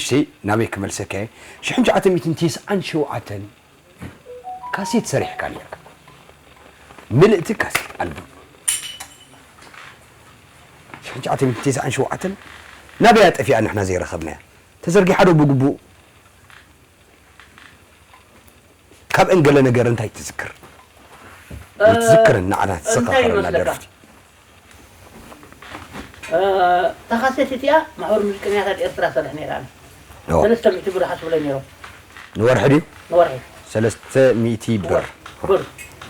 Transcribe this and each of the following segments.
እሺ፣ ናበይ ክመልሰካ እየ? ሽሕን ትሽዓተ ሚእትን ተስዓን ሸውዓተን ካሴት ሰሪሕካ ነርካ። ምልእቲ ካሴት ኣልበም። ሽሕን ትሽዓተ ሚእትን ተስዓን ሸውዓተን ናበይ ኣጠፊኣ ንሕና ዘይረኸብናያ? ተዘርጊሓ ዶ ብግቡእ? ካብ እንገለ ነገር እንታይ ትዝክር? እ፣ ትዝክር ንዓና እንታይ ትዘኻኸረና ይመስለካ? ደርፍቲ። እ፣ እታ ካሴት እቲኣ ማሕበር ሙዚቀኛታት ኤርትራ ሰርሕ ነይራ ኣነ። ኦ። ሰለስተ ሚእቲ ብር ሓስብለይ ነይሮም። ንወርሒ ድዩ? ንወርሒ። ሰለስተ ሚእቲ ብር። ብር።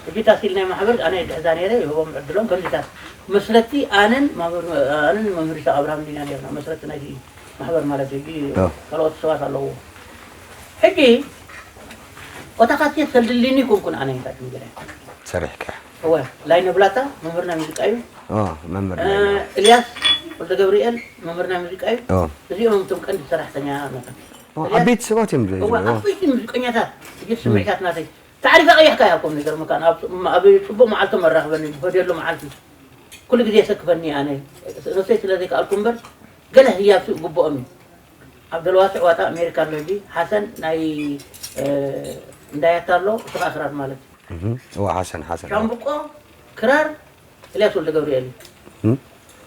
እጅታት ኢል ናይ ማሕበር ኣነ ድሕዛ ነይረ፣ ይህቦም ዕድሎም ከምዚታት። መስረቲ ኣነን ማሕበር፣ ኣነን መምህር ይስሐቅ ኣብርሃም ዲና ነይርና፣ መስረቲ ናይቲ ማሕበር ማለት እዩ። ሕጂ ኦ። ካልኦት ሰባት ኣለዎ። ሕጂ፣ ኦታ ካሴት ሰልድልኒ ኮንኩን ኣነ እንታይ ትንገረ? ሰሪሕካ። እወ፣ ላይነ ብላታ መምህርና ሙዚቃ እዩ። ኦ፣ መምህር እ፣ ላይነ። እልያስ ወልደ ገብርኤል መምህርና ሙዚቃ እዩ። ኦ። እዚኦም እቶም ቀንዲ ሰራሕተኛታት። ኦ፣ እልያስ ዓበይቲ ሰባት እዮም እወ፣ ዝብሉ። ኦ። ዓበይቲ ሙዚቀኛታት። እጅ ስምዒታት ናተይ። ታዕሪፍ ኣቐያሕካ እያ እኮ፣ ይገርመካ። ኣብ፣ ኣብ ጽቡቕ መዓልቶም ኣራኽበኒ፣ ብሆቴሉ መዓልቲ። ኩሉ ግዜ የሰክፈኒ ኣነ። ነብሰይ ስለ ዘይከኣልኩ እምበር፣ ገለ ህያብ ስእ ግብኦም እዩ። ኣብ ደልዋስዕ ዋጣ ኣሜሪካ ኣሎ ሕጂ። ሓሰን ናይ፣ እ፣ እንዳያታ ኣሎ፣ እሱ ኸኣ ክራር ማለት እዩ። እህ፣ እወ፣ ሓሰን፣ ሓሰን። ሻምብቆ፣ ክራር፣ ኤልያስ ወልደ ገብርኤል እዩ። እም?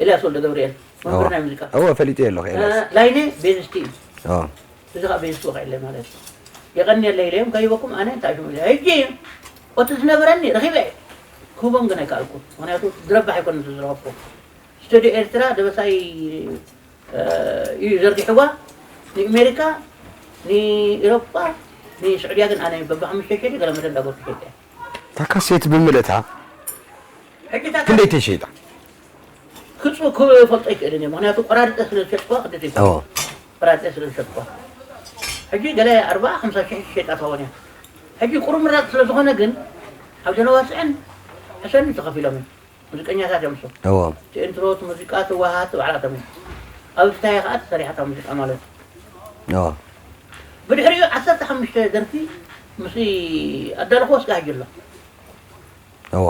ኤልያስ ወልደ ገብርኤል፣ መምህር እወ። ናይ ሙዚቃ። እወ፣ ፈሊጠ ኣለኹ፣ ኤልያስ። እ፣ ላይነ፣ ቤዚስቲ እዩ። እወ። እዚ ኸኣ ቤዚስቲ ወቒዕለይ ማለት እዩ። የቐንየለይ ኢለዮም ከይበኩም ኣነ እንታይ ሽሙ ኢለ። ሕጂ፣ ኦቲ ዝነበረኒ ረኺበ እየ። ክህቦም ግን ኣይከኣልኩን። ምኽንያቱ፣ ዝረባሕ ኣይኮነን ዝረኸብኩ። ስቱድዮ ኤርትራ፣ ደበሳይ እ፣ እዩ ዘርጊሕዋ። ንኣሜሪካ፣ ንኤውሮጳ፣ ንስዑድያ ግን ኣነ በብሓሙሽተ ሺሕ ገለ መደብ እንዳገርኩ ሸይጠ። እታ ካሴት ብምልእታ ሕጂ እታ ክንደይ ተሸይጣ? ክጹ ክፈልጦ ኣይክእልን እየ። ምኽንያቱ ቆራሪጠ ስለ ዝሸጥኩዋ ክዲ ዘይኮነ። ኦ። ቆራሪጠ ስለ ዝሸጥኩዋ። ሕጂ ገለ ኣርብዓ፣ ሓምሳ ሺሕ ሸይጣ ትኸውን እያ። ሕጂ ቁሩብ ምራቕ ስለ ዝኾነ ግን ኣብ ደለዋስዕን ሕሰንን ተኸፊሎም እዮም። ሙዚቀኛታት እዮም እሱ። እዎ። እቲ ኢንትሮ፣ እቲ ሙዚቃ፣ እቲ ዋሃ፣ እቲ ባዕላቶም እዮም። ኣብ ፍታየ ከኣ ተሰሪሓ እታ ሙዚቃ ማለት እዩ። እዎ። ብድሕሪኡ ዓሰርተ ሓሙሽተ ደርፊ ምስ ኣዳለኹዎ እስካዕ ሕጂ ኣሎ። እዎ።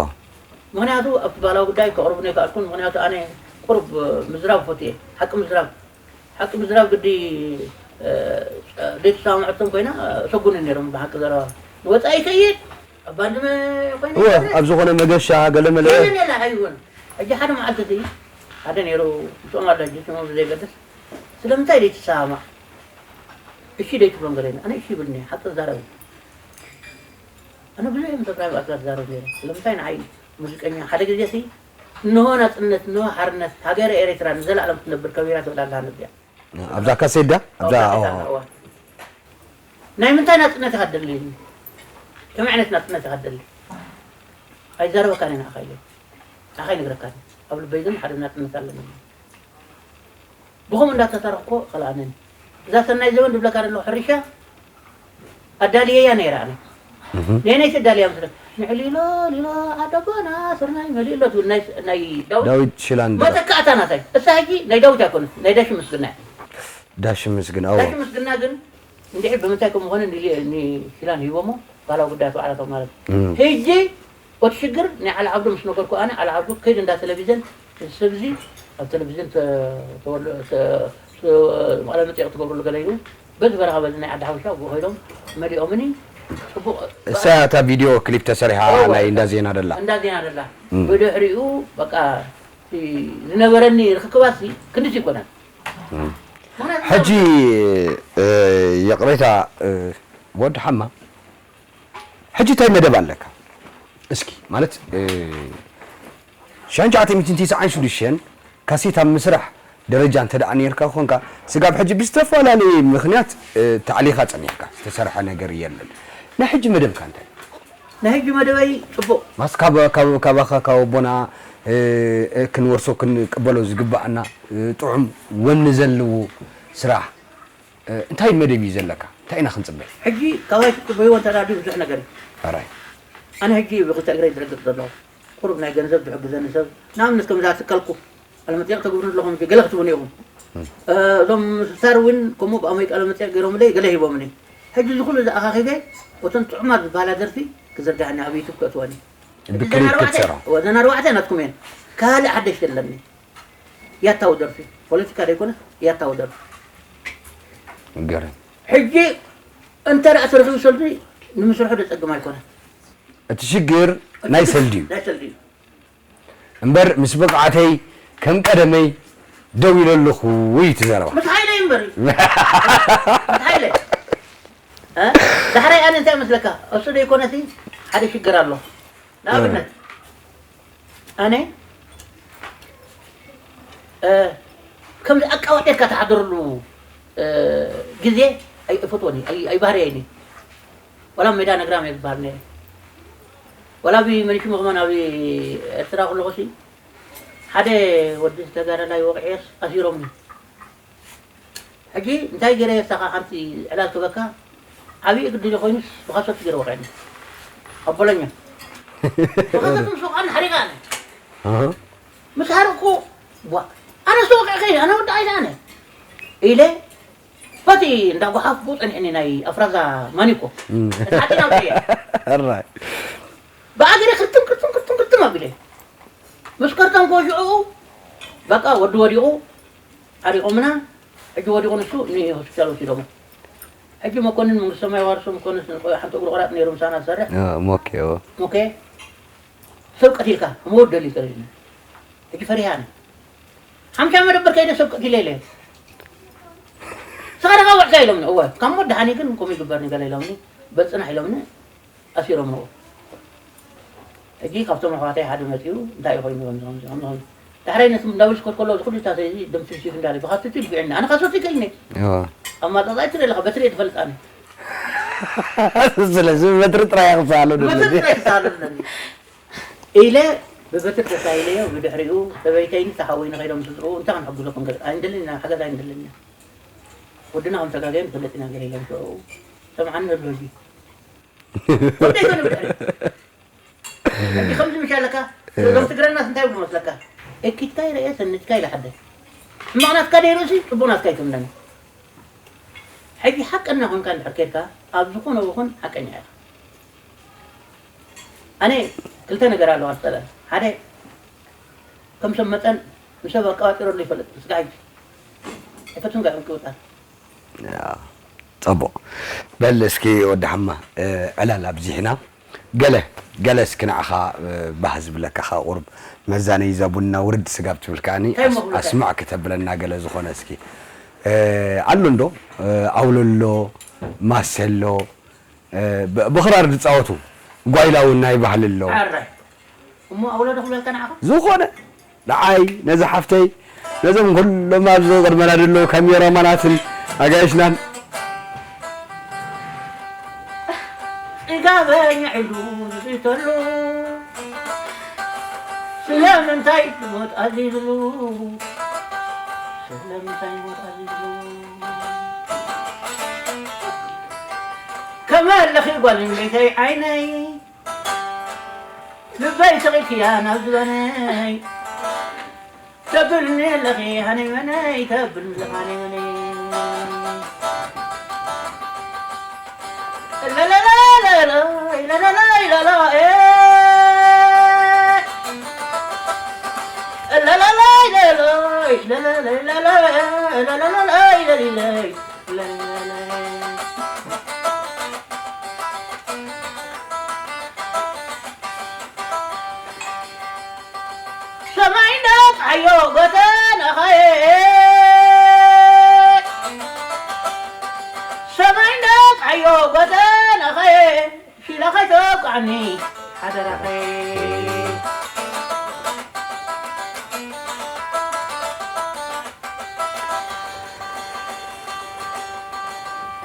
ምኽንያቱ ኣብቲ ባህላዊ ጉዳይ ከቕርቡኒ ኣይከኣልኩን። ምኽንያቱ ኣነ ቁሩብ ምዝራብ ፈትየ፣ ሓቂ ምዝራብ። ሓቂ ምዝራብ ግዲ፣ እ፣ ዘይተሰማምዐቶም ኮይና፣ ሰጉኒ ነይሮም ብሓቂ ዘረባ። ንወጻኢ ይከይድ፣ ኣብ ባንድመ ኮይነ እወ፣ ይኸይድ። ኣብ ዝኾነ መገሻ ገለ መለ። የለን የለ ኣይውን። ሕጂ ሓደ መዓልቲ እዚ ሓደ ነይሩ፣ ምስኦም ኣሎ ሕጂ ስሞም ብዘይገድስ፣ ስለምንታይ ዘይትሰማማዕ? እሺ ዘይትብሎም ገለ። ኣነ እሺ ይብልኒ፣ ሓቂ ዝዛረብ። ኣነ ብዙሕ እዮም ተዛረብ ኣትላ ዝዛረብ ነይረ። ስለምንታይ ንዓይ ሙዚቀኛ ሓደ ግዜ ሲ እንሆ ናጽነት፣ እንሆ ሓርነት፣ ሃገረ ኤርትራ ንዘለኣለም ክትነብር ከቢራ ትብል ኣላ ነዚኣ። ኣብዛ ካሴት ዳ? ኣብዛ፣ ኣብዛ ኦ። ካሴት፣ እዋ። ናይ ምንታይ ናጽነት ኢኻ ትደሊ? ከመይ ዓይነት ናጽነት ኢኻ ትደሊ? ኣይዛረበካን እየ ንዓኻ ኢለ። ንዓኻ ኣይነግረካን። ኣብ ልበይ ግን ሓደ ናጽነት ኣለኒ። ብኸምኡ እንዳተተረኽኮ ኸልኣነኒ። እዛ ሰናይ ዘበን ዝብለካ ዘለኹ ሕርሻ ኣዳልየያ ነይረ ኣነ። እህ። ነየነይ ተዳልያ መስለካ? ንዕሊሎ ሊሎ ዓደጎና ስርናይ መሊእሎ ትብል ናይ፣ ናይ ዳዊት ዳዊት ሽላን ድራር። መተካእታ ናታይ። እሳ ሕጂ ናይ ዳዊት ኣይኮነት፣ ናይ ዳሽም ምስግና እያ። ዳሽም ምስግና፣ እዎ። ዳሽም ምስግና ግን እንድዒ ብምንታይ ከም ዝኾነ ንሊ-፣ ንሽላን ሂቦሞ ባህላዊ ጉዳያት ባዕላቶም ማለት እዩ። እም። ሕጂ እቲ ሽግር ናይ ዓሊ ዓብዱ ምስ ነገርኩ ኣነ፣ ዓሊ ዓብዱ ከይድ እንዳ ቴሌቪዥን እዚ ሰብ እዚ ኣብ ቴሌቪዥን ተ-፣ ተወል-፣ ተ-፣ ተ-፣ መቐለ መፅኦ ክትገብርሉ ገለ ኢሉ በዚ በረኻ በዚ ናይ ዓዲ ሓበሻ ብኡ ከይዶም መሊኦምኒ። ፅቡቕ እሳ እታ ቪድዮ ክሊፕ ተሰሪሓ እወ። ናይ እንዳ ዜና ደላ። እንዳ ዜና ደላ። እም። ብድሕሪኡ በቃ እቲ ዝነበረኒ ርክክባትሲ ክንድዚ ይኮነን። እም። ምኽንያቱ ሕጂ፣ እ፣ ይቕሬታ፣ እ፣ ወዲ ሓማ፣ ሕጂ እንታይ መደብ ኣለካ? እስኪ፣ ማለት፣ እ፣ ሽሕን ትሽዓተ ሚእትን ተስዓን ሽዱሽተን ካሴት ኣብ ምስራሕ ደረጃ እንተ ደኣ ነይርካ ኮንካ፣ ስጋብ ሕጂ ብዝተፈላለየ ምኽንያት፣ እ፣ ተዕሊኻ ጸኒሕካ፣ ዝተሰርሐ ነገር የለን። ናይ ሕጂ መደብካ እንታይ? ናይ ሕጂ መደበይ ጽቡቕ። ማስ ካብ፣ ካብ፣ ካባኻ፣ ካብ ኣቦና፣ እ፣ እ፣ ክንወርሶ ክንቅበሎ ዝግባኣና፣ እ፣ ጥዑም ወኒ ዘለዎ ስራሕ፣ እ፣ እንታይ መደብ እዩ ዘለካ? እንታይ ኢና ክንጽበ? ሕጂ ካባይ ትጽበይዎ እንተ ደኣ ብዙሕ ነገር እዩ። ሕራይ። ኣነ ሕጂ ብኽልተ እግረይ ዝረግጽ ዘለኹ። ቁሩብ ናይ ገንዘብ ዝሕግዘኒ ሰብ፣ ንኣብነት ከምዛ ትካልኩ፣ ቃለ መጠይቕ ተግብሩ ኣለኹም፣ ገለ ክትብሉ ኢኹም። እም። እ፣ እዞም ምስሳር እውን ከምኡ ብኣመይ ቃለ መጠይቕ ገይሮምለይ፣ ገለ ሂቦምኒ። ሕጂ እዚ ኩሉ ዝኣኻኺበ፣ እተን ጥዑማት ዝበሃላ ደርፊ ክዝርግሓኒ ኣብ ዩቱብ ከእትወኒ። ብክሊፕ እዘን ኣርባዕተ፣ ክትሰርሖ። እወ፣ እዘን ኣርባዕተ ናትኩም እየን። ካልእ ሓደሽ የለኒ። ያታዊ ደርፊ፣ ፖለቲካ ዘይኮነስ ያታዊ ደርፊ። ገርም። ሕጂ እንተ ደኣ ተረኺቡ ሰልዲ ንምስርሑ ዘጸግም ኣይኮነን። እቲ ሽግር ናይ ሰልዲ እዩ። ናይ ሰልዲ እዩ። እምበር ምስ ብቕዓተይ ከም ቀደመይ ደው ኢለ ኣለኹ እዩ እቲ ዘረባ። ምስ ሓይለይ እምበር እዩ። ምስ ሓይለይ። እ? ዳሕራይ ኣነ እንታይ መስለካ? እሱ ዘይኮነሲ ሓደ ሽግር ኣሎ። ንኣብነት፣ ኣነ፣ እ፣ ከምዚ ኣቃዋጢርካ ትሓድረሉ፣ እ፣ ግዜ ኣይ-፣ ኣይፈትዎን እየ፣ ኣይ-፣ ኣይባህርየይን እዩ። ወላ ሜዳ ነግራም እየ ዝበሃል ነይረ። ወላ ኣብ መን ሽሙ ከማን ኣብ ኤርትራ ከለኹሲ፣ ሓደ ወዲ ተጋዳላይ ወቕዔስ ኣሲሮምኒ። ሕጂ እንታይ ገይረ እሳኻ ሓንቲ ዕላል ክበካ፣ ዓብዪ ግድሊ ኮይኑስ ብኻሶት ገይረ ወቒዕኒ። ኣብ ቦሎኛ። ብኻሶት ምስ ወቕዐኒ ሓሪቐ ኣነ። ኣሃ። ምስ ሓረቕኩ፣ ዋ፣ ኣነ ዝተወቅዐ ከይደ፣ ኣነ ወዲ ዓይነ ኣነ። ኢለ፣ በቲ እንዳጓሓፍኩ ጸኒሕኒ ናይ ኣፍራዛ ማኒኮ። እም። እቲ ሓጺን ኣውጺኤ። ሕራይ። ብኣገረ ክርትም፣ ክርትም፣ ክርትም፣ ክርትም ኣቢለ። ምስ ከርተምኩ ሽዑ፣ በቃ ወዲ ወዲቑ፣ ዓሪቖምና፣ ሕጂ ወዲቑ ንሱ ንሆስፒታል ወሲዶሞ። ሕጂ መኮንን መንግስተ ሰማይ ዋርሶ መኮንን ሓንቲ እግሩ ቁራጥ ነይሩ ምሳና ዝሰርሕ። እ፣ ሞኬ፣ ኦ። ሞኬ፣ ሰብ ቀቲልካ፣ ክመውት ደልዩ ተረዲእኒ። ሕጂ ፈሪሃ ኣነ። ሓምሻ መደበር ከይደ ሰብ ቀቲለ ኢለ። ንስኻ ደኻ ውዕካ ኢሎምኒ። እወ፣ ካብ ሞት ደሓን እዩ ግን ከምኡ ይግበርኒ ገለ ኢሎምኒ። በጽናሕ ኢሎምኒ። ኣሲሮምዎ። ሕጂ ካብቶም ኣሕዋተይ ሓደ መጺኡ፣ እንታይ እዩ ኮይኑ ከምዚ፣ ከምዚ፣ ከምዚ፣ ከምዚ። ዳሕራይ ነቲ እንዳበልሽ ከድ ከሎ፣ እዚ ኩሉ እታ ሰበይቲ ደም ትንሲፍ እንዳለ፣ ብኻትቲ ልቢዕኒ። ኣነ ካሶት ይክእልኒ። እዎ። ኣብ ማጣጣይ ትርኢ ኣለኻ፣ በትሪ እየ ትፈልጥ ኣነ። ስለዚ በትሪ ጥራይ እየ ክሰኣሎ በትሪ ደለኒ። ጥራይ ክሰኣሎ ደለኒ። ኢለ ብበትሪ ተሳኢለዮ፣ ብድሕሪኡ ሰበይተይን እታ ሓወይን ከይዶም ስድርኡ፣ እንታይ ክንሕግዘኩም ገለ? ኣይንደልን ኢና፣ ሓገዝ ኣይንደልን ኢና። ወድና ከም ተጋገየ ንፈልጥ ኢና ገለ ኢሎም ሽዑ። ሰምዓኒ ዘሎ ሕጂ። ወደይ ኮነ ብድሕሪ። ሕጂ ከምዚ ምሽ ኣለካ፣ እዞም ትግረናስ እንታይ ይብሉ መስለካ? እኪትካ ይረኤ፣ ሰኒትካ ይለሓደ። ሕማቕ ናትካ ደይርእሲ፣ ጽቡቕ ናትካ ኣይትምነኒ። ሕጂ ሓቀኛ ኮንካ እንድሕር ኬድካ፣ ኣብ ዝኾነ ይኹን ሓቀኛ ኢኻ። ኣነ ክልተ ነገር ኣለዋ ዝጸልአን። ሓደ፣ ከም ሰብ መጠን ንሰብ ኣቀባጢረሉ ይፈልጥ፣ ስጋይ ኣይፈቱን ጋር ምቅውጣር። ያ፣ ጽቡቕ። በል እስኪ ወዲ ሓማ፣ እ፣ ዕላል ኣብዚሕና። ገለ፣ ገለ እስኪ ንዓኻ፣ እ፣ ባህ ዝብለካ፣ ካብ ቁሩብ መዛነዪ እዛ ቡንና ውርድ ስጋብ ትብል ከኣኒ እንታይ ኣስ-፣ እሞ ክብለካ? ኣስማዕ ክተብለና ገለ ዝኾነ እስኪ። እ፣ ኣሎ እንዶ፣ እ፣ ኣውለሎ፣ ማሰሎ፣ እ፣ ብ-፣ ብኽራር ዝጻወቱ ጓይላ እውን ናይ ባህሊ ኣሎ። ዓራይ። እሞ ኣውለዶ ክብለልካ ንዓኻ? ዝኾነ ንዓይ፣ ነዛ ሓፍተይ፣ ነዞም ኩሎም ኣብዚ ቅድመና ዘለዉ ካሜራማናትን ኣጋይሽናን። ጽጋበኛ ኢሉ ዝብተሉ ስለምንታይ ክሞት ኣዚዝሉ? ስለምንታይ ሞት ኣዚዝሉ? ከመለኺ ጓል እምበይተይ ዓይነይ ልበይ ሰቒልክያ ናብ ዝበነይ ተብልኒ ኣለኺ ሃነይ መነይ ተብልኒ ኣለኺ ሃነይ መነይ። ላላላላላ፣ ላላላላላ፣ ኤ። ላላላላላ፣ ላላላላላ፣ ላላላላላ፣ ላላላላላ። ሰማይ እንዳጽሓዮ ጎተናኸ፣ ሰማይ እንዳጽሓዮ ጎተናኸ፣ ሽላ ከይተውቅዓኒ ሓደራኸ።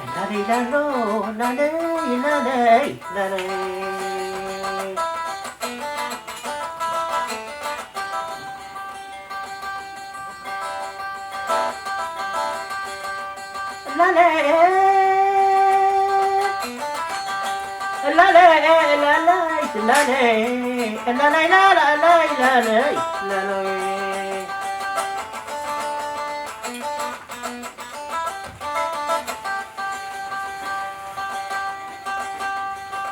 ላለይ ላሎ፣ ላለይ፣ ላለይ፣ ላለይ። ላለይ፣ ላለይ፣ ላለይ፣ ላለይ፣ ላለይ፣ ላለይ፣ ላለይ።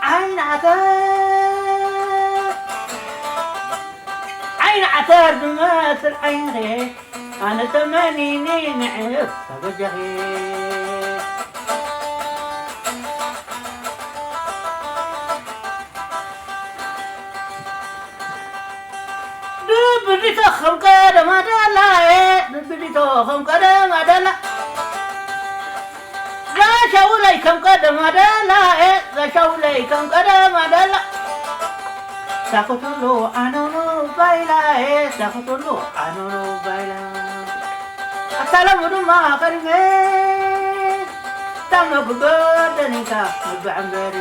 ዓይኒ ዓተር፣ ዓይኒ ዓተር ዝመስል ዓይንኺ፣ ኣነ ተመኒኒ ንዕፍ በጃኺ። ብድቶ ከም ቀደማ ደላ፣ እ፣ ብድቶ ከም ቀደማ ደላ። ዛሻውለይ ከም ቀደማ ደላ፣ እ፣ ዛሻውለይ ከም ቀደማ ደላ። ሳኽቱሉ ኣኖኖ ባይላ፣ እ፣ ሳኽቱሉ ኣኖኖ ባይላ። ኣታ ሎሚ ድማ ከሪመ፣ ታም ነጉዶ ደኒንካ ምግባዕ እምበሪ።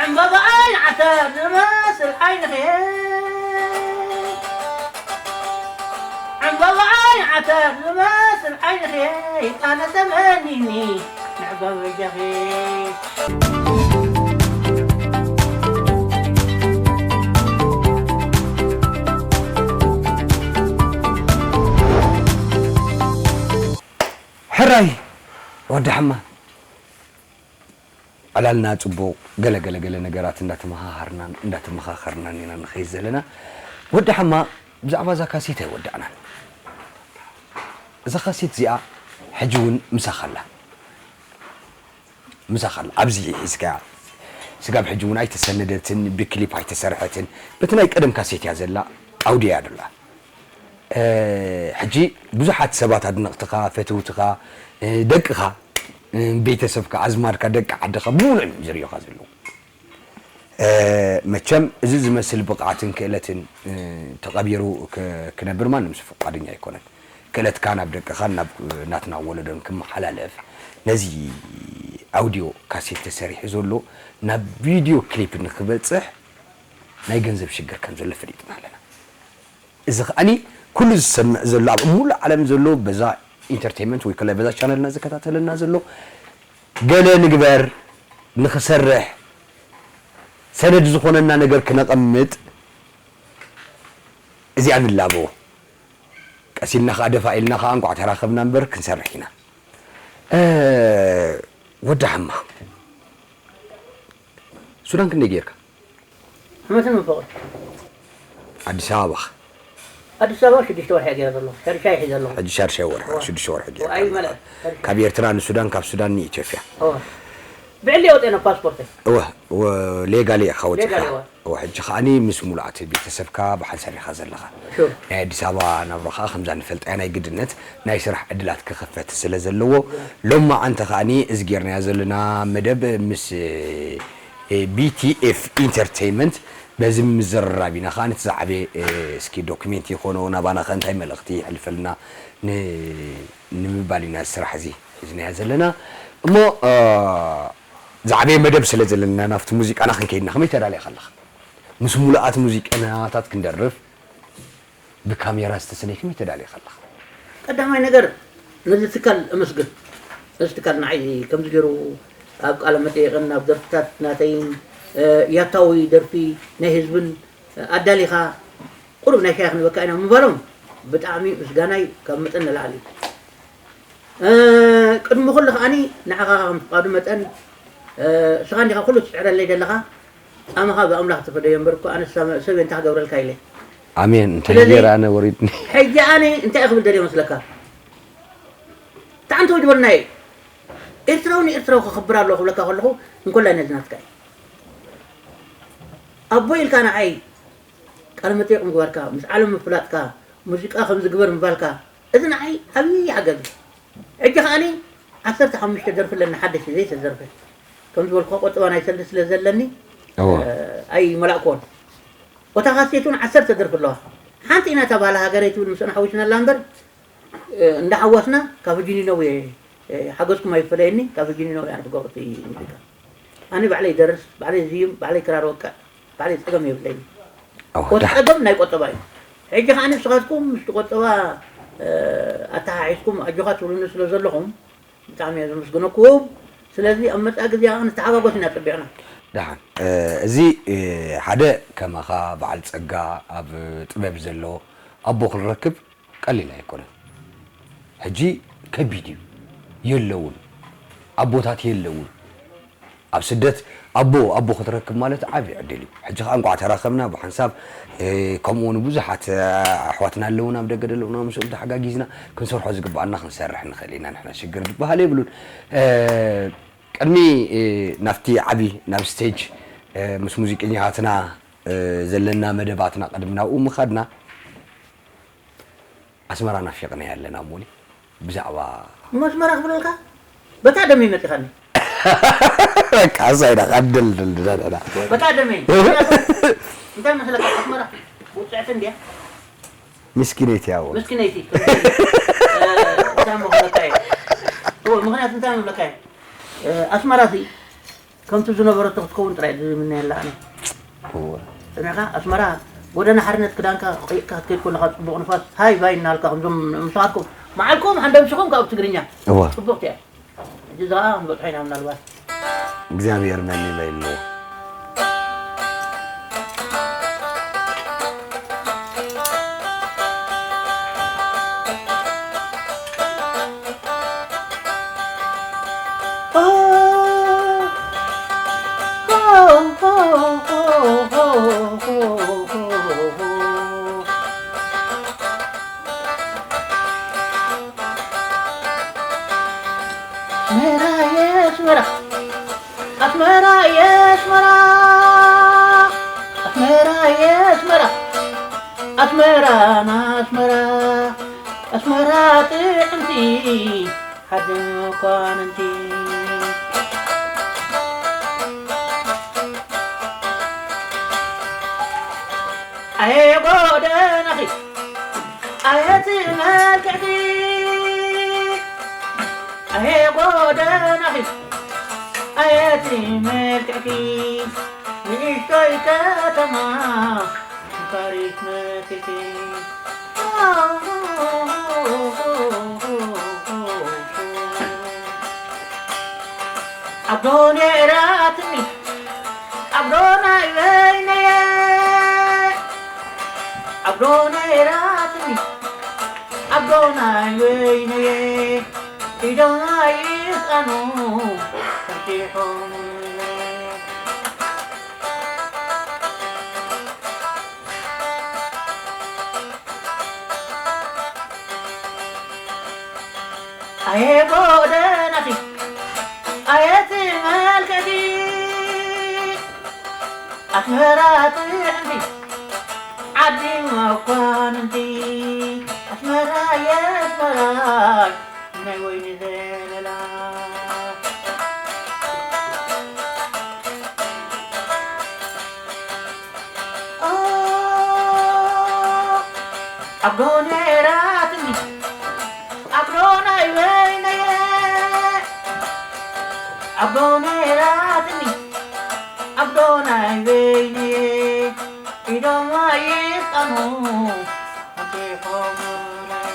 ዕምባባ ዓይኒ ዓተር ዝመስል ዓይንኺ፣ ዕምባባ ዓይኒ ዓተር ዝመስል ዓይንኺ፣ ኣነ ተመኒኒ ንዕበ በጃኺ። ሕራይ ወዲ ሓማ። ዕላልና ጽቡቕ፣ ገለ ገለ ገለ ነገራት እንዳተመሃሃርናን እንዳተመኻኸርናን ኢና ንኸይድ ዘለና። ወዲ ሓማ፣ ብዛዕባ እዛ ካሴት ኣይወዳእናን። እዛ ካሴት እዚኣ ሕጂ እውን ምሳኻ ኣላ። ምሳኻ ኣላ። ኣብዚ ሒዝካያ። ስጋብ ሕጂ እውን ኣይተሰነደትን፣ ብክሊፕ ኣይተሰርሐትን። በቲ ናይ ቀደም ካሴት እያ ዘላ፣ ኣውድዮ እያ ዘላ። እ፣ ሕጂ ብዙሓት ሰባት ኣድነቕትኻ፣ ፈተውትኻ፣ እ፣ ደቅኻ፣ እ፣ ቤተሰብካ፣ ኣዝማድካ፣ ደቂ ዓድኻ ብምሉኦም እዮም ዝርእዩኻ ዘለዉ። እ፣ መቸም እዚ ዝመስል ብቕዓትን ክእለትን፣ እ፣ ተቐቢሩ ክ-፣ ክነብር ማንም ሰብ ፍቓደኛ ኣይኮነን። ክእለትካ ናብ ደቅኻን ናብ ናትና ወለዶን ክመሓላለፍ ነዚ ኣውድዮ ካሴት ተሰሪሑ ዘሎ ናብ ቪድዮ ክሊፕ ንክበጽሕ ናይ ገንዘብ ሽግር ከም ዘሎ ፈሊጥና ኣለና። እዚ ከኣኒ ኩሉ ዝሰምዕ ዘሎ ኣብ ሙሉእ ዓለም ዘሎ በዛ ኢንተርቴይንመንት ወይ ከላይ በዛ ቻነልና ዝከታተለና ዘሎ ገለ ንግበር ንኽሰርሕ ሰነድ ዝኾነና ነገር ክነቐምጥ እዚኣ ንላበዎ። ቀስ ኢልና ኸዓ ደፋ ኢልና ኸዓ እንቋዕ ተራኸብና እምበር ክንሰርሕ ኢና። እ፣ ወዲ ሓማ ሱዳን ክንደይ ጌርካ? ዓመትን መንፈቕን። ኣዲስ ኣበባ ኸ? ኣዲስ ኣበባ ሽዱሽተ ወርሒ እየ ገይረ ዘለኹ። ሻድሻይ ሒዘ ኣለኹ። ሕጂ ሻድሻይ ወርሒ፣ እወ። ሽዱሽተ ወርሒ ጌርካ ወኣይ ኣለኻ። መለስ፣ ሻድሻይ። ካብ ኤርትራ ንሱዳን፣ ካብ ሱዳን ንኢትዮጵያ። እወ። ብዕሊ ወፅአ ፓስፖርተይ። እወ፣ እወ፣ ሌጋሊ ኢኻ ወፂኻ። ሌጋሊ፣ እወ። እወ፣ ሕጂ ከዓኒ ምስ ሙሉኣት ቤተሰብካ ብሓንሳብ ኢኻ ዘለኻ። ሹር። ናይ ኣዲስ ኣበባ ናብራ ኸዓ ከምዛ ንፈልጣያ ናይ ግድነት ናይ ስራሕ ዕድላት ክኽፈት ስለ ዘለዎ፣ ሎማዓንቲ ከዓኒ እዚ ጌርናዮ ዘለና መደብ ምስ እ፣ ቢ ቲ ኤፍ ኢንተርተይንመንት በዚ ምዝርራብ ኢና። ከኣ ነቲ ዝዓበየ፣ እ፣ እስኪ ዶክሜንት ይኾኖ፣ ናባና ከ እንታይ መልእኽቲ የሕልፈልና ን-፣ ንምባል ኢና እዚ ስራሕ እዚ ሒዝናዮ ዘለና። እሞ፣ እ፣ ዝዓበየ መደብ ስለ ዘለና ናብቲ ሙዚቃና ክንከይድና ከመይ ተዳሊኻ ኣለኻ? ምስ ሙሉኣት ሙዚቀኛታት ክንደርፍ ብካሜራ ዝተሰነይ ከመይ ተዳሊኻ ኣለኻ? ቀዳማይ ነገር ነዚ ትካል እመስግን። እዚ ትካል ንዓይ ከምዚ ገይሩ ኣብ ቃለ መጠይቕን ኣብ ደርፍታት ናተይን፣ እ፣ ያታዊ ደርፊ ናይ ህዝብን፣ እ፣ ኣዳሊኻ ቁሩብ ናይ ሻሂ ክንበካ ኢና ምባሎም ብጣዕሚ ምስጋናይ ካብ መጠን ንላዕሊ እዩ። እ፣ ቅድሚ ኩሉ ከኣኒ ንዓኻ ከም ፍቓዱ መጠን፣ እ፣ እስኻ እንዲኻ ኩሉ ትስዕረለይ ዘለኻ። ጻማኻ ብኣምላኽ ተፈደዮ እምበር እኮ ኣነስ ሳመ-፣ ሰብ እንታይ ክገብረልካ ኢለ። ኣሜን። እንታይ ስለዚ ገይረ ኣነ ወሪድኒ? ሕጂ ኣነ እንታይ ክብል ደልየ መስለካ? ታዕንቶ ይድበልና እየ። ኤርትራዊ ንኤርትራዊ ከኽብር ኣለዎ ክብለካ ከለኹ፣ እንኮላይ ነዚ ናትካ እዩ። ኣቦይ ኢልካ ንዓይ ቃለ መጠይቕ ምግባርካ፣ ምስ ዓለም ምፍላጥካ፣ ሙዚቃ ከምዚ ግበር ምባልካ፣ እዚ ንዓይ ዓብዪ ሓገዝ እዩ። ሕጂ ከኣኒ ዓሰርተ ሓሙሽተ ደርፊ ኣለኒ ሓደሽቲ ዘይተዘርፈ። ከም ዝበልኩኻ ቆጠባ ናይ ሰልዲ ስለ ዘለኒ፣ እወ። እ፣ ኣይመላእክዎን። እታ ካሴት እውን ዓሰርተ ደርፊ ኣለዋ። ሓንቲ ኢና እታ ባህሊ ሃገረይ ትብል ምስአን ሓዊስናላ እምበር፣ እ፣ እንዳሓዋስና ካብ ሕጂ ንነው እየ፣ እ፣ ሓገዝኩም ኣይፈለየኒ፣ ካብ ሕጂ ንነው እየ ኣነ ክገብሮ እቲ ሙዚቃ። ኣነ ባዕለይ ይደርስ፣ ባዕለይ ዝዝይም፣ ባዕለይ ክራር ወቅዕ፣ ባዕለይ ጸገም የብለይን። ኣወ፣ ወዲ ዳ- ጸገም ናይ ቆጠባ እዩ። ሕጂ ከኣ ንስኻትኩም ምስቲ ቆጠባ ኣተሓሒዝኩም ኣጆኻ ትብሉኒ ስለ ዘለኹም ብጣዕሚ እየ ዘመስግነኩም። ስለዚ ኣብ መጻኢ ግዜ ከዓ ንተሓጋጎስ ኢና ጸቢቕና። ደሓን፣ እ፣ እዚ፣ እ፣ ሓደ ከማኻ በዓል ጸጋ ኣብ ጥበብ ዘሎ ኣቦ ክንረክብ ቀሊል ኣይኮነን። ሕጂ ከቢድ እዩ። የለውን። ኣቦታት የለውን። ኣብ ስደት ኣቦ፣ ኣቦ ክትረክብ ማለት ዓቢ ዕድል እዩ። ሕጂ ከኣ እንቋዕ ተራኸብና ብሓንሳብ፣ እ፣ ከምኡ እውን ብዙሓት፣ እ፣ ኣሕዋትና ኣለውና ኣብ ደገ ዘለውና ምስኦም ተሓጋጊዝና ክንሰርሖ ዝግብኣና ክንሰርሕ ንኽእል ኢና። ንሕና ሽግር ዝበሃል የብሉን። እ፣ ቅድሚ፣ እ፣ ናብቲ ዓቢ ናብ ስቴጅ፣ እ፣ ምስ ሙዚቀኛታትና፣ እ፣ ዘለና መደባትና ቅድሚ ናብኡ ምኻድና ኣስመራ ናፊቕናያ ኣለና እሞኒ ብዛዕባ እሞ ኣስመራ ክብለልካ በታ ደመይ መጺኻኒ። በቃ እዛ ኢና ቀደል ድልድዳ። በታ ደመይ እንታይ መስለካ ኣስመራ ውጽዕቲ እንድያ። ምስኪነይቲ ያዎ። ምስኪነይቲ እንታይ መኽለካ እየ። እዎ፣ ምኽንያቱ እንታይ መኽለካ እየ። ኣስመራ ሲ ከምቲ ዝነበረቶ ክትከውን ጥራይ ዝምነየላ ኣነ። እወ። ሰሚዕካ ኣስመራ ጎደና ሓርነት ክዳንካ ቀይጥካ ክትከይድ ከለኻ ጽቡቕ ንፋስ ሃይ ባይ እናልካ ከምዞም ምሳኻትኩም መዓልኩም ሓንደ ምሽኹም ካብ ትግርኛ። እወ። ጽቡቕቲ እያ። ሕጂ እዛ ክንበጽሖ ኢና ምናልባት። እግዚኣብሔር መን ይመይልዎ። ኣስመራየ ኣስመራ ኣስመራየ ኣስመራ ኣስመራየ ኣስመራ ኣስመራና ኣስመራ ኣስመራ ጥዕምቲ ዓዲ መኳንንቲ። ኣየ ጎደናኺ ኣየቲ መልክዕኪ ኣየ ጎደናኺ ኣየቲ መልክዕኪ ንእሽቶይ ከተማ ታሪኽ መሲልኪ። ኣብ ዶ ነይራትኒ ኣብ ዶ ናይ በይነየ ኣብ ዶ ነይራትኒ ኣብ ዶ ናይ በይነየ ኢዶም ኣይስኣኑ ፈቲሖም ኣየ ጎደናኺ ኣየቲ መልክዕኪ ኣስመራ ጥዕምቲ ዓዲ መኳንንቲ ኣስመራ የስመራይ ናይ ወይኒ ዘለላ ኣብ ዶ ነይራትኒ ኣብ ዶ ናይ በይነየ ኣብ ዶ ነይራትኒ ኣብ ዶ ናይ በይነየ ኢዶም ኣይስኣኑ ኣንቲኾምለይ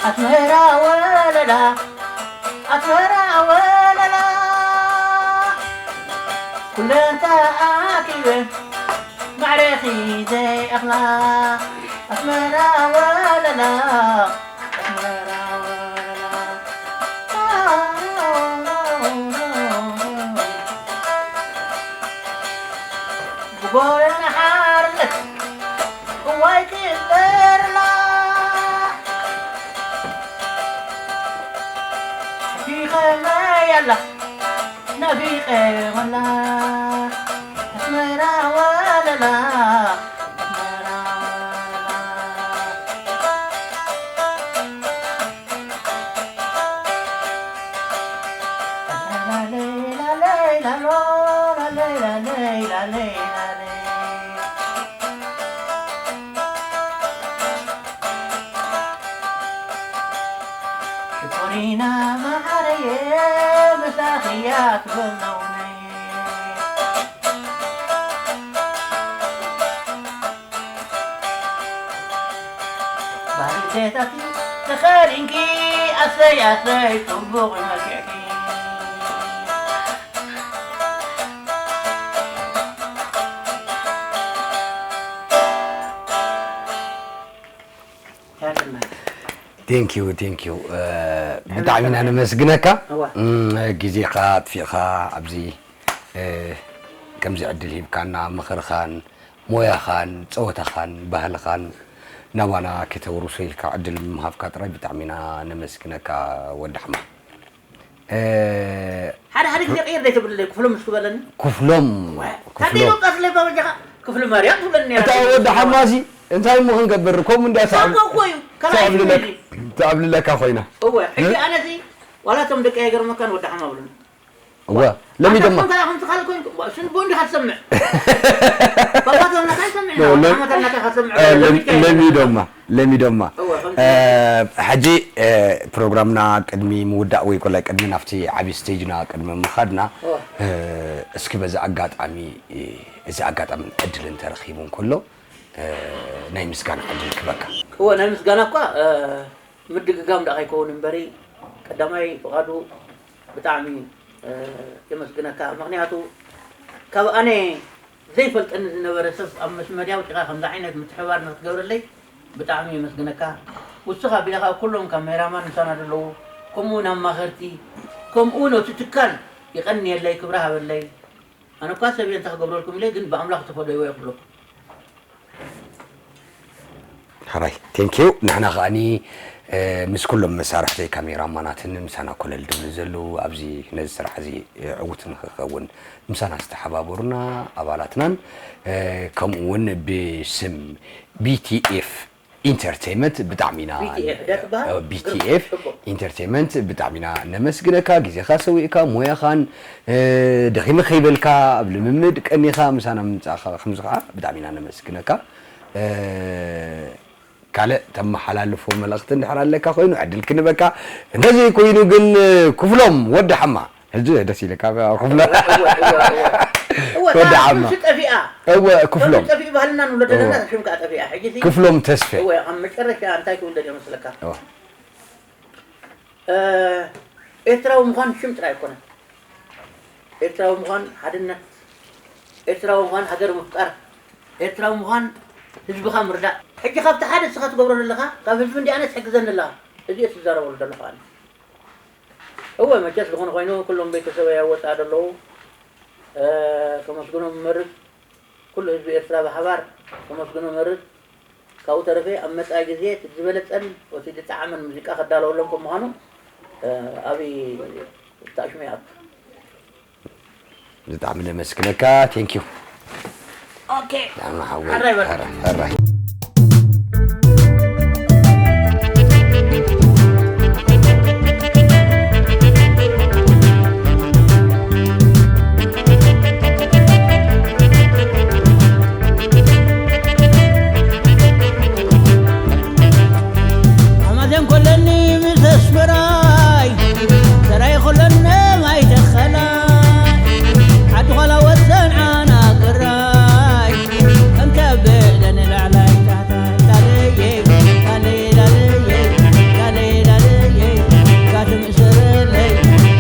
ኣስመራ ወለላ ኣስመራ ወለላ ኩለን ተኣኪበን ማዕረኺ ዘይኣኽላ ኣስመራ ወለላ ኣስመራ ወለላ ብጎደና ሓርነት እዋይ ክበርላ እቲ ኸመይ ኣላ ናፊቐ ወላ ኣስመራ ወለላ ኣስመራ ወለላ ሽኮሪና መዓረየ ምሳኺ እያ ትብለውኒ ተኸዲንኪ ኣሰይ ኣሰይ ጽቡቕ መልክዕኪ። ቴንኪዩ ቴንኪዩ። ብጣዕሚ ኢና ነመስግነካ። ግዜኻ ኣጥፊእኻ ኣብዚ ከምዚ ዕድል ሂብካና ምኽርኻን ሞያኻን ጸወታኻን ባህልኻን ናባና ከተውርሶ ኢልካ ዕድል ብምሃብካ ጥራይ ብጣዕሚ ኢና ነመስግነካ ወዲ ሓማ። ሓደ ሓደ ግዜ ቀይር ዘይተብልለይ ክፍሎም ምስ ክበለኒ ክፍሎም ክፍሎም ክፍሊ ማርያም ትብለኒ እታ ወዲ ሓማሲ እንታይ እሞ ክንገብር ከምኡ እንዳ ተዕብልለካ ኮይና እወ ሕጂ ኣነሲ ዋላ እቶም ደቂ ኣይገርመካን ወዲ ሓማ ብሉኒ እወ ለሚዶማ ለሚዶማ ሕጂ ፕሮግራምና ቅድሚ ምውዳእ ወይ ኮላይ ቅድሚ ናብቲ ዓብዪ ስቴጅና ቅድሚ ምኻድና እስኪ በዚ ኣጋጣሚ እዚ ኣጋጣሚ ዕድል እንተረኺቡ እንከሎ ናይ ምስጋና ዕድል ክበካ እወ ናይ ምስጋና እኳ ምድግጋም ደኣ ከይከውን እምበሪ ቀዳማይ ፍቓዱ ብጣዕሚ የመስግነካ። ምኽንያቱ ካብ ኣነ ዘይፈልጠኒ ዝነበረ ሰብ ኣብ መስመርያ ኣውጺኻ ከምዚ ዓይነት ምትሕብባር ንክትገብረለይ ብጣዕሚ የመስግነካ። ውስኽ ኣቢለ ከዓ ኩሎም ካሜራማን ምሳና ዘለዉ ከምኡ እውን ኣማኸርቲ ከምኡ እውን እቲ ትካል የቐንየለይ ክብሪ ሃበለይ። ኣነ እኳ ሰብ እየ እንታይ ክገብረልኩም ኢለ ግን ብኣምላኽ ተፈደይዎ እየ ክብለኩም። ሕራይ ቴንኪዩ ንሕና ከዓኒ ምስ ኩሎም መሳርሕተይ ካሜራ ማናትን ምሳና ኮለል ድብሉ ዘለዉ ኣብዚ ነዚ ስራሕ እዚ ዕውት ንክኸውን ምሳና ዝተሓባበሩና ኣባላትናን ከምኡ እውን ብስም ቢቲኤፍ ኢንተርቴመንት ብጣዕሚ ኢና BTF ድያ ትበሃል? ቢቲኤፍ ጽቡቅ። ኢንተርቴመንት ብጣዕሚ ኢና ነመስግነካ ግዜኻ ሰዊእካ ሞያኻን ደኺመ ከይበልካ ኣብ ልምምድ ቀኒኻ ምሳና ምምጻእኻ ከምዚ ከዓ ብጣዕሚ ኢና ነመስግነካ ካልእ ተመሓላልፎ መልእኽቲ እንድሕር ኣለካ ኮይኑ ዕድል ክንበካ እንተዘይኮይኑ ግን ክፍሎም ወዲ ሓማ ሕጂ ደስ ኢለካ ክፍሎ ወዲ ዓማ ጠፊኣ እወ ክፍሎም ጠፊኡ ባህልና ንብሎ ዘለና ሽም ከዓ ጠፊኣ ሕጂ ክፍሎም ተስፈ እወ ኣብ መጨረሻ እንታይ ክውለድ እየ መስለካ ኤርትራዊ ምዃን ሽም ጥራይ ኣይኮነን ኤርትራዊ ምዃን ሓድነት ኤርትራዊ ምዃን ሃገር ምፍጣር ኤርትራዊ ምዃን ህዝብኻ ምርዳእ ሕጂ ካብቲ ሓደ እስኻ ትገብሮ ዘለኻ ካብ ህዝቢ እንዲኣነ ትሕግዘኒ ኣለኻ እዚ እየ ትዛረበሉ ዘለኹ ኣነ እወ መቸስ ዝኾነ ኮይኑ ኩሎም ቤተሰበይ ኣብ ወፃኢ ዘለዉ ከመስግኖም እመርጽ ኩሉ ህዝቢ ኤርትራ ብሓባር ከመስግኖ እመርጽ ካብኡ ተረፈ ኣብ መፃኢ ግዜ እቲ ዝበለፀን እቲ ዝጠዓመን ሙዚቃ ከዳለወሎም ከም ምዃኑ ኣብይ ተኣሽሙ ይኣቱ ብጣዕሚ ነመስግነካ ቴንኪዩ ኦኬ ዳማ ሓወይ ሕራይ በል። ሕራይ ሕራይ ኣማዘን ኮለኒ ምስ ኣስመራይ ሰራይ ኮለነ ማይ ተኸላ ዓዲ ዃላ ወሰን ዓና ግራይ ከምቲ ኣበለ ንላዕላይ ታሕታይ ላለየ ላለየ ላለየ ላለየ ላለየ ጋትም እሰረለይ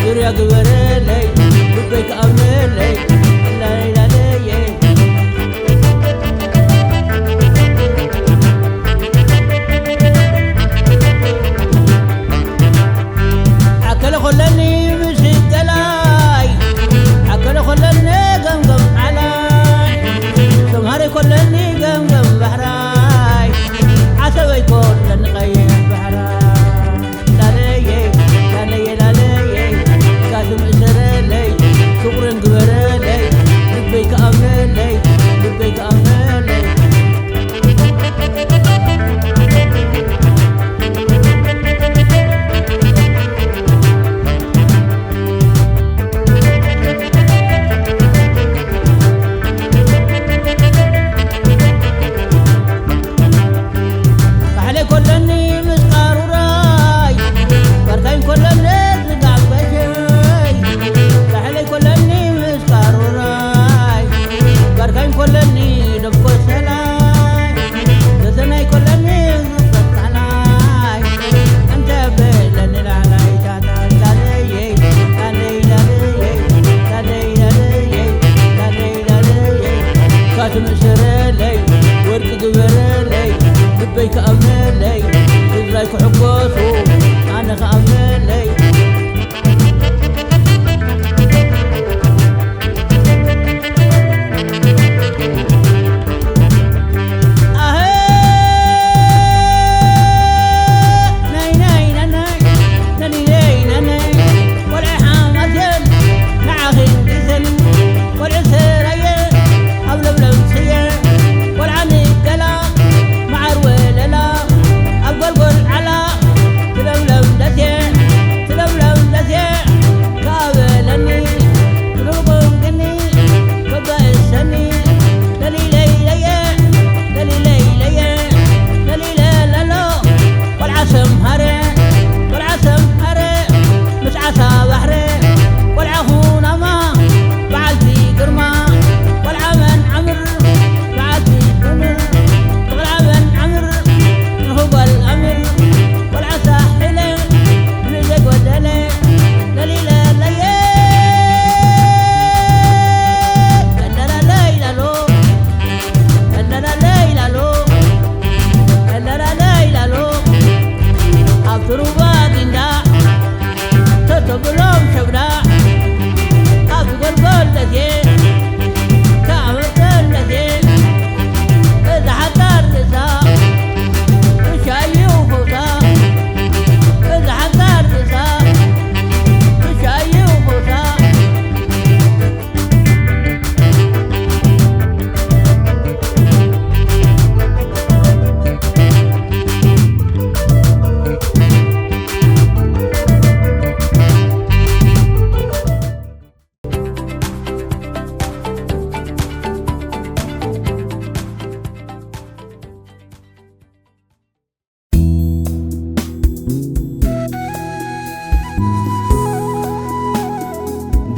ዙርያ ግበረለይ ልበይ ክኣምነለይ ላለየ ላለየ ኣከለ ኮለኒ ምስገላይ ኣከለ ኮለኒ ገምገም ዓላይ ሰምሃረይ ኮለኒ ገምገም ባሕራይ ዓሰበይ ኮለኒ ቀይሕ ባሕራይ ላለየ ላለየ ላለየ ጋትም እሰ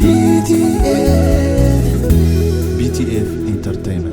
B T F. B T F Entertainment.